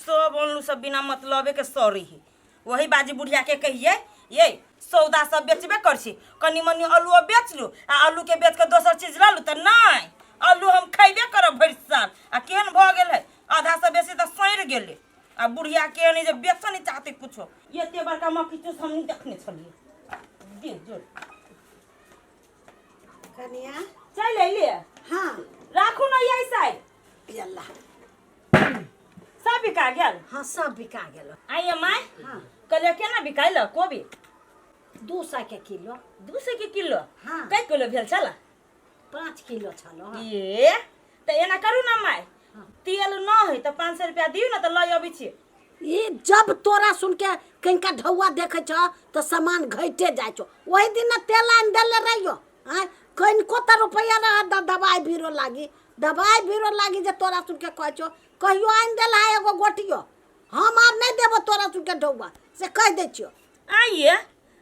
सब अनलू सब बिना मतलबे के सड़ी है। वही बाजी बुढ़िया के कहिए ये सौदा सब बेचबे कर छी, कनी मनी आलूओ बेच लू आ आलू के बेच के दोसर चीज लऽ लू। तऽ नहि, आलू हम खैबे करब भरि साल। आ केहन भऽ गेल है, आधा से बेसी तऽ सड़ि गेलै। आ बुढ़िया केहन है जे बेचऽ नहि चाहते कुछो। एते बड़का मक्खी चूस हम नहि देखने छलियै। दे जोर कनिया चलि अयलियै? हाँ। राखू ने यही साइड। अल्लाह, सब बिका गेल? हाँ, सब बिका गेल। आइए माय। हाँ। कहलियै केना बिकायल कोबी? 200 के किलो। 200 के किलो? हाँ। कै किलो भेल छल? 5 किलो छल। ए तऽ एना करू ने माय, हाँ। तेल न है तऽ 500 रुपया दियौ ने तऽ लऽ अबै छी। ई जब तोरा सुन के कनिका ढौआ देखै छ तऽ सामान घटे जाइ छौ। ओहि दिन ने तेल आनि देले रहियो, आँय, कनिको तऽ रुपैआ रहत तऽ दबाइ बीरो लागी, दबाइ बीरो लागी जे तोरा सुन के कहै छौ। कहियो आनि देल है एगो गोटियो? हम आब नहि देबो तोरा सुन के ढौआ, से कहि दै छियौ। आइए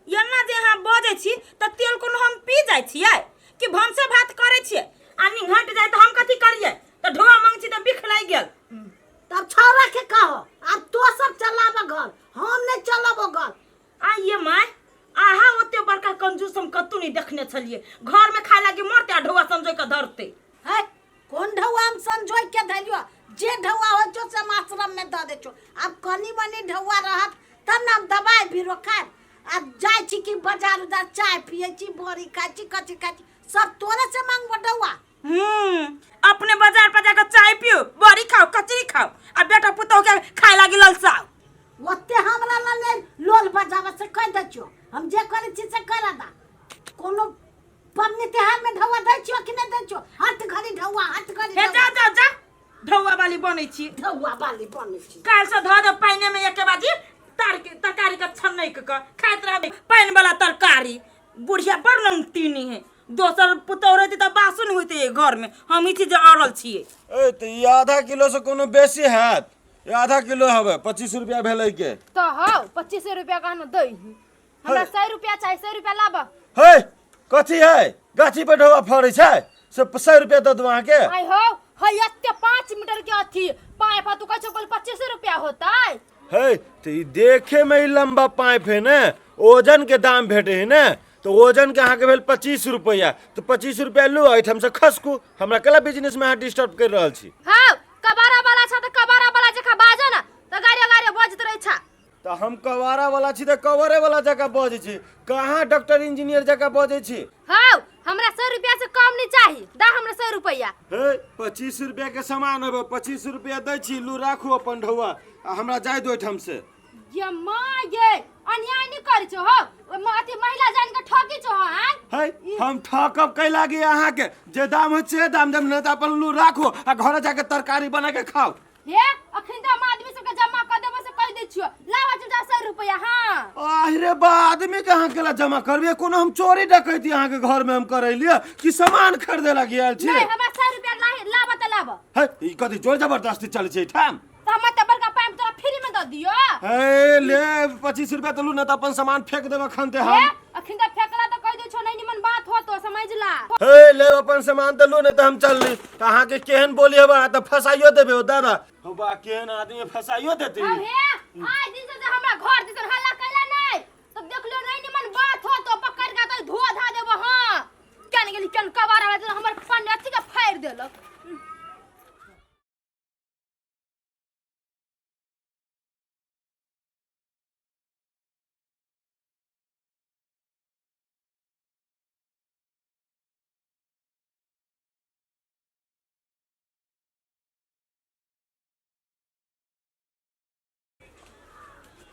एना जे अहाँ बजै छी तऽ तेल कोनो हम पी जाइ छियै कि भनसे भात करै छियै? आ निघट जाइ तऽ हम कथी करियै? तऽ ढोआ मांग छी तऽ बिख लागि गेल। तब छौड़ा के कहो, आब तो सब चलाब घर, हम नहि चलाबो घर। आइए माय, अहाँ ओते बड़का कंजूस हम कतौ नहि देखने छलियै। घरमे खाय लागी मरतै आ ढोआ संजोइ कऽ धरतै। है, कोन ढौआ हम संजोइ के धलियो? जे ढौआ होइ छौ से हम आश्रम में दऽ दै छौ। आब कनी मनी ढौआ रहत तब ने हम दबाइ बीरो खायब। आ जाइ छी कि बाजार उजार, चाय पियै छी, बड़ी खाइ छी, कथी खाइ छी, सब तोरे से मांगबो ढौआ? अपने बाजार पर जाकर चाय पियो, बड़ी खाओ, कचरी खाओ आ बेटा पुतोह के खाए लागी ललसाओ। ओते हमरा लग नहि लोल बजाबऽ, से कहि दै छियौ। हम जे करै छी से करऽ दा। कोनो पबनी तिहार में ढौआ दै छियौ कि नहि दै छियौ? हट घड़ी ढौआ, हट घड़ी। हे जा जा जा, ढौआ वाली बनै छी। ढौआ वाली बनै छी। काल्हि से धऽ दे पानि में एके बाजी तरकारी के छनैक के खाइत रहबै पानि वाला तरकारी। बुढ़िया बड़ नमतीनी है। दोसर पुतोह रहती तऽ बासो नहि होइते घर में। हम ही छी जे अड़ल छियै। ए तऽ ई आधा किलो से कोनो बेसी हैत? ई आधा किलो हवे, 25 रुपया भेलै के। तऽ हौ, 25 रुपया कहनो दै हमरा। 100 रुपया चाही, 100 रुपया लाब। हे, कथी है? गाछी पर ढोआ फड़ै छै से 100 रुपया दऽ दू अहाँके? आइ हौ, है एते 5 मीटर के अथी पाइप आ तू कहै छौ 25 रुपया होतै? हे, तऽ ई देखे में ई लंबा पाइप है ने, ओजन के दाम भेटे है ने, तऽ ओजन के अहाँके भेल 25 रुपया, तऽ 25 रुपया लू, एहिठाम से खसकू। हमरा केला बिजनेस में अहाँ डिस्टर्ब कर रहल छी? हौ, कबारा वाला छ तऽ कबारा वाला जकाँ बाजऽ ने, तऽ गारे गारे बजैत रहै छ। तऽ हम कबारा वाला छी तऽ कबारे वाला जकाँ बजै छी, कहाँ डॉक्टर इंजीनियर जकाँ बजै छी? हौ, हमरा 100 रुपया से कम नहीं चाही, दा हमरा 100 रुपया। हे, 25 रुपया के सामान हेबै, 25 रुपया दै छी, लू राखू अपन ढौआ आ हमरा जाय दो एहिठाम से। ये माँ ये, अन्याय नहीं करै छौ हौ, अथी महिला जान के ठकी छौ हौ, आँय? है, हम ठकब कै लागी अहाँके? जे दाम है से दाम देब, नहि तऽ अपन लू राखू आ घरे जाके तरकारी बना के खाउ। हे, अखन तऽ हम आदमी सबके जमा कऽ देबो से कहि दै छियौ। लाबऽ चुपचाप 100 रुपया। हाँ। आहिरे बा, आदमी के अहाँ केला जमा करबियै? कोनो हम चोरी डकैती अहाँके घर में हम करैलियै कि सामान खरीदे लागी आयल छी? नहीं, हमरा 100 रुपया लाबऽ तऽ लाबऽ। है, ई कथी जोर जबरदस्ती चलै छै एहिठाम? तऽ हम तऽ बड़का पाइप तोरा फ्री में दऽ दियौ। हे ले, 25 रुपया तऽ लू, ना तऽ अपन सामान फेंक देबै खन ते। हे हम अखन तऽ फेकला तऽ कहि दै छौ, नहीं निमन बात हो तो समझ ला। हे ले, अपन सामान तऽ लू, नहीं तऽ हम चलली। तऽ अहाँके केहन बोली हेबै, अहाँ तऽ फसाइयो देबै। हो दादा, हो बा, केहन आदमी फसाइयो देतै। अब हे, आइ दिन से जे हमरा घर दिसन हल्ला कैला नहीं तब देख लियो, नहीं निमन बात हो तो पकड़ के तो धो धा देबो। हाँ, केन गेली, केन कबारा वाला हमर पन्ने अथी के फाड़ि देलक।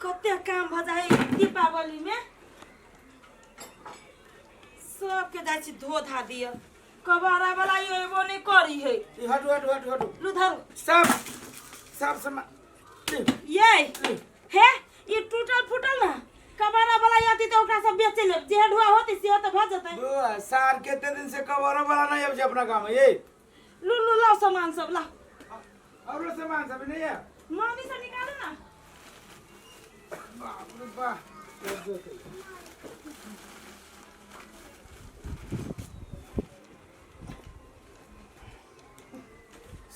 कते काम भऽ जाइ दीपावली में, सबके जाइ छी धो धा दिअ। कबारा वाला एबो नहि करी है। ई हटू हटू हटू हटू। लू धरू। सब सब सामान। ये हे, ई टूटल फूटल ना कबारा वाला आती तऽ ओकरा सब बेचे लेब, जे ढुआ होती से तऽ भऽ जेतै। दू साल कते दिन से कबारो वाला नहीं अब अपना काम है ये। लू लू, लाओ सामान सब लाओ। और सामान सब नहीं है। मम्मी से निकालो ना। बाप रे बाप।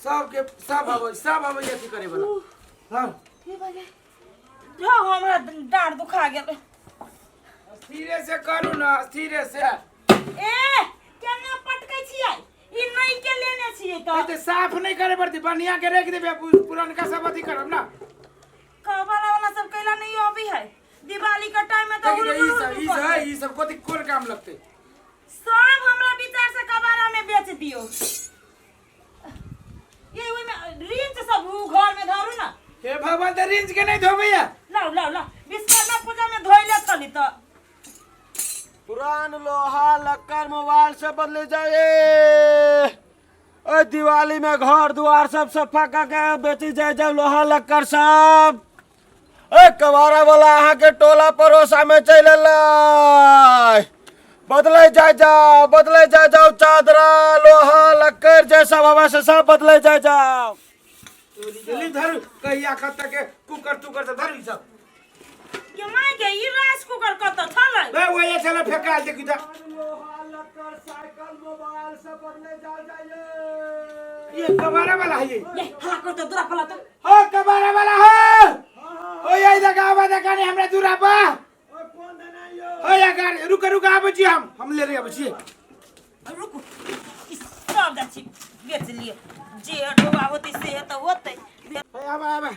सबके सब आबै, सब आबै अथी करे वाला। हाँ की भऽ गेल धौ हमरा डाँड़ दुखा गेल धीरे से करू ना धीरे से ए केना पटकै छियै ई नहीं के लेने छियै तऽ तऽ साफ नहीं करे पड़ती बढ़िया के रख देबे पुरनका सब अथी करब ना कबाड़ा वाला सब कैला नहीं अभी है दिवाली के टाइम में तो देखी हुल ई हुल सब ई हुल सब ई सब कथी कोन काम लगते सब हमरा विचार से कबाड़ा में बेच दियो ये ओइ में रिंच सब उ घर में धरू ना हे भगवान तऽ रिंच के नहीं धोबैया लाओ लाओ लाओ विश्वकर्मा पूजा में धोइले छली तऽ पुरान लोहा लक्कड़ मोबाइल सब बदले जाए ओ दिवाली में घर द्वार सब सफा कर के बेची जाए जाए लोहा लक्कड़ सब ए कबाड़ा वाला अहाँ के टोला पड़ोसा में चलि एलै बदले जाए जाओ बदले जाए जाओ चादरा लोहा लक्कड़ जे सब हवा से सब बदले जाए जाओ जल्दी धरू कहिया खत्ता के कुकर तुकर सब धरू ई सब के माय के ई राइस कुकर कत छलै बे वही चलो फेंका देखी त लोहा लक्कड़ साइकिल मोबाइल सब बदले जाए जाइए ये कबाड़ा वाला है ये ये हला कर तो दूरा फला तो हो कबाड़ा वाला हो ओ ये देखा आवा देखा नहीं हमरा दूरा पा कौन देना यो हो या गाड़ी रुक रुक आबै छी हम ले रहे आबै छी रुकू ई सब जाइ छी बेच लिअ जे ढोआ होतै से तऽ होतै हे आबा आबा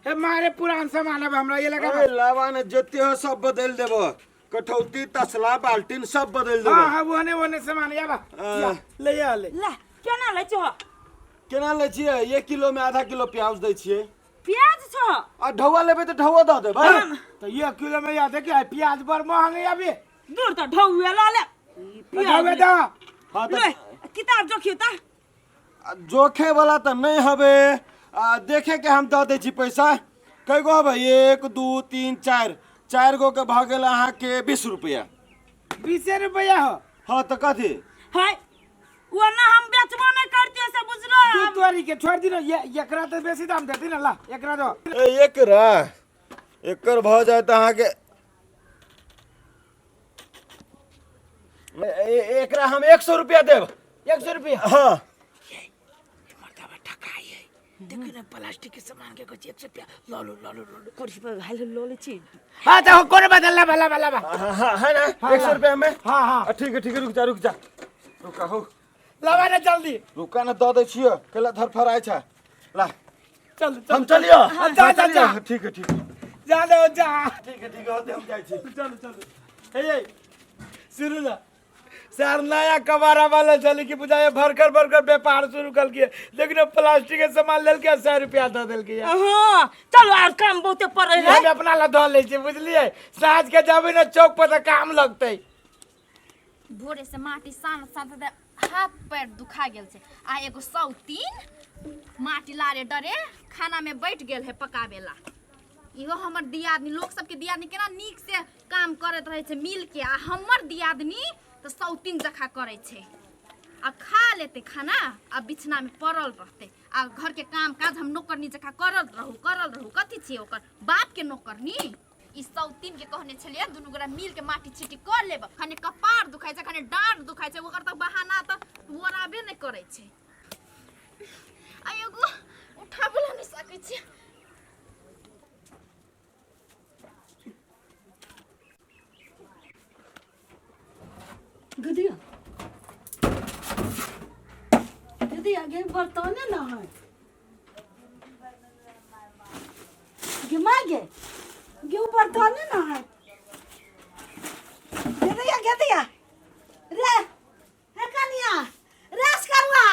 हे मारे पुरान सामान अब हमरा ये लगा अरे लावा ने जते हो सब बदल देबो कठौती तसला बाल्टीन सब बदल देबो हां हां ओने ओने सामान आबा हाँ। ले आ ले ला केना लै छह केना लै छियै एक किलो में आधा किलो प्याज दै छियै प्याज छह आ ढौआ लेबै तऽ ढौआ दऽ देबै तो ये किलो में याद है कि प्याज बड़ महंग है अभी दूर तऽ ढौए लऽ ले ई प्याज ढौआ दो हाँ ले तऽ किताब जोखियो तऽ जोखे वाला तऽ नहि हबे आ देखे के हम दऽ दै छी पैसा कै गो हबे एक दू तीन चारि चारि गो के भऽ गेल अहाँके 20 रुपया 20 रुपया हो हाँ तऽ कथी है ओना हम बेचबो नहि करतियै से बुझलो तू तोरी के छोड़ दी ना ये एकरा तो बेसी दाम देती ना ला एकरा दो ए, एकरा एकर भऽ जायत अहाँके एकरा हम 100 रुपया देब 100 रुपया हाँ मर्दाबा ठकाई है देखियो ना प्लास्टिक के सामान के कुछ 100 रुपया लो लो लो लो लो कुर्सी पर घायल लो ले छी हाँ तो कौन बदल ला भला भला बा हाँ हाँ है ना 100 रुपया में हाँ हाँ ठीक है ठीक है रुक जा रुक जा रुका हो लावा ना जल्दी रुका ना दऽ दै छियो केला धरफराइ छै ला चल चल हम चलियो हाँ, जा जा जा ठीक है ठीक है जा दो जा ठीक है ठीक है होते हम जाइ छी चलो चलो हे सुनू ना सर नया कबाड़ा वाला चली कि बुझाए भरकर भरकर व्यापार शुरू कर के लेकिन अब प्लास्टिक के सामान लेल के 100 रुपया दऽ देलकै हाँ चलो आर काम बहुते पड़े हम अपना ला धऽ लै छियै बुझलियै साँझ के जेबै ने चौक पर तऽ काम लगतै भोरे से माटी सान सान त हाथ पैर दुखा गेल छै आ एगो सौतीन माटी लारे डरे खाना में बैठ गेल है पकाबे ला इहो हमर दियादनी लोक सबके दियादनी केना नीक से काम करैत रहै छै मिल के आ हमर दियादनी तऽ सौतीन जखा करै छै आ खा लेतै खाना आ बिछना में पड़ल रहतै आ घर के काम काज हम नौकरनी जखा करल रहू करल रहू कथी छियै ओकर बाप के नौकरनी ई सौतीन के कहने छलियै दुनू गोरा मिल के माटी छिटी कर लेब खने कपार दुखाइ छै खने डाँट दुखाइ छै ओकर तऽ बहाना तऽ ओराबे नहि करै छै आ एगो उठाबो ला नहि सकै छियै दीदी दीदी आगे बर्तने न है गे माय गे गे उ बर्तने न है गे दैया गे दैया रे हे कनिया रेस करुआ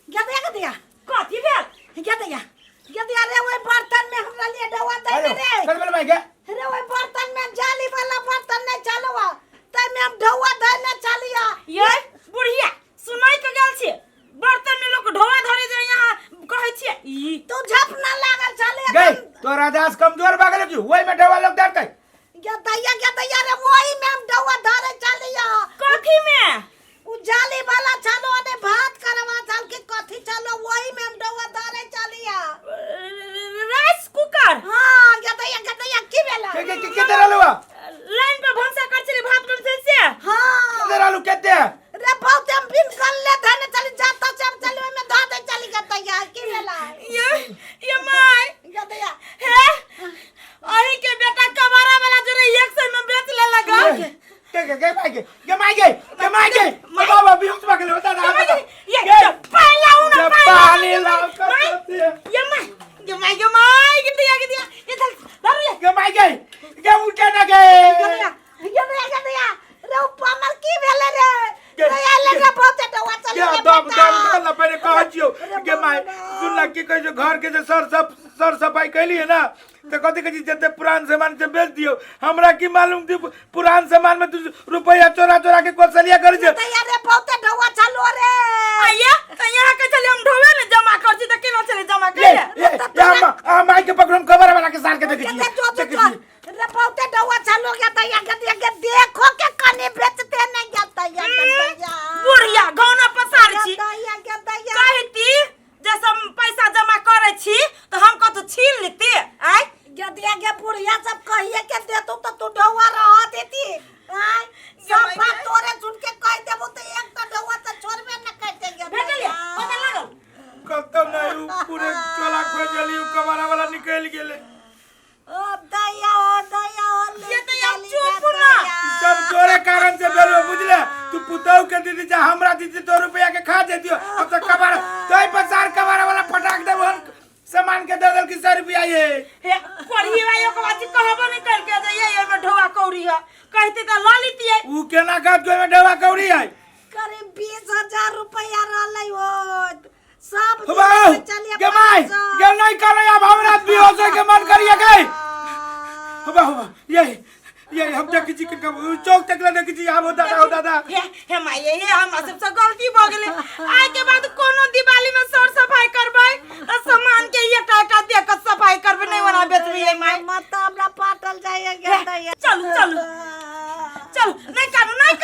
गे दैया गे दैया कथी भेल गे दैया गे दैया रे ओइ बर्तन में हमरा लिए डवा दे हेलो रे कल बोल भाई के रे ओइ बर्तन में जाली वाला बर्तन नहीं चलवा तै में हम ढौआ धरने चलिया ये बुढ़िया सुनाई के गेल छी बर्तन में लोग ढोआ धरे जे यहाँ कहै छियै ई तू झप ना लागल चले गई तोरा दास कमजोर भऽ गेल की ओहि में डबा लोग डरतै गे दैया गे दैया रे वही में हम ढौआ धरे चलिया कथी में उ जाली वाला चलो ने भात करवा चल के कथी चलो वही में हम ढौआ धरे चलिया राइस कुकर हां गे दैया गे दैया की भेला के के के केते रहलू लाइन पे भनसा कर छली भात बनसे से हां केते रहलू केते रे बहुत हम बिन कर ले धने चली जाता चल चली ओय में धो दे चली गे दैया की भेला ये ये my गे दैया हे गे गे माई गे गे माई गे बाबा बेहोश भऽ गेलै दादा ये माई ये गे पानि लाउ ना गे पानि पानि लाउ लाउ माई कतौ ये माई ये माई ये माई गे दिया गे दिया ये चल धरू ये गे माई गे गे उठे ना गे गे गे गे गे रे उपमल की भेले रे गे- रे आले रे बहुते डौआ चल गे दम दम दम ना पहिले कहै छियौ गे माई सुन ना की कहै छै घर के जे सर सब सर सफाई कैलियै ना तऽ कथी कहै छै जते पुरान सामान छै बेच दियौ हमरा की मालूम थी पुरान सामान में तू रुपैया चोरा चोरा के कौशलिया करै छै दैया रे बहुते ढौआ छलो रे आइया त यहाँ के चले हम ढोवे ने जमा कर छी त केना चले जमा ये कर ये ये हम हम माई के पकड़म कबर वाला के सार के देखै के छियै जो देखै जो छियै रे बहुते ढौआ छलो गया दैया के दिया के देखो के कनी बेचते नहीं गया दैया के दैया बुढ़िया गौना पसार छी दैया के दैया कहती जे सब पैसा जमा करे छी त हम कतौ छीन लेते आय यदि आगे बुढ़िया सब कहिए के देतू तो तू ढौआ रह देती आय सब बात तोरे सुन के कह देबो तो एक तो ढौआ तो छोड़बे न करते भेटल या पता लागल कतौ नहीं उ पूरे चोला खोजली उ कबाड़ा वाला निकलि गेलै ओ दया ओ दया ओ ये तो यार चुप ना। सब तोरे कारण से भेलो बुझले तू पुतहु के दीदी जा हमरा दीदी तो रुपया के खा देतियो अब तो कबाड़ा तोय पसार कबाड़ा वाला फटाक देबो हन सामान के दे देल कि 100 रुपया ये हे कोढ़ी भाई ओकर बात कहबो नहीं करके जे ये एमे ढोआ कौड़ी है कहती त ल लीतिए उ केना कहत कि ओहिमे डबा कौड़ी है करीब 20,000 रुपया रहलै हो सब हो बाऊ चलिए के माई के नहीं करे अब हमरा बेहोश होय के मन करिए गई हो बा हो बा ये ये हम देखी छी के चौक तक ले देखी छी आब हो दादा हो दादा हे हे माई हे हमरा सबसे गलती भ गेलै आइ के बाद कोनो दिवाली में सर सफाई करबै त सामान के एकटा एकटा देख के सफाई करबै नहीं ओना बेचबै हे माई मत हमरा पाटल जाइए हे, चलू चलू चलू नहीं कानू नहीं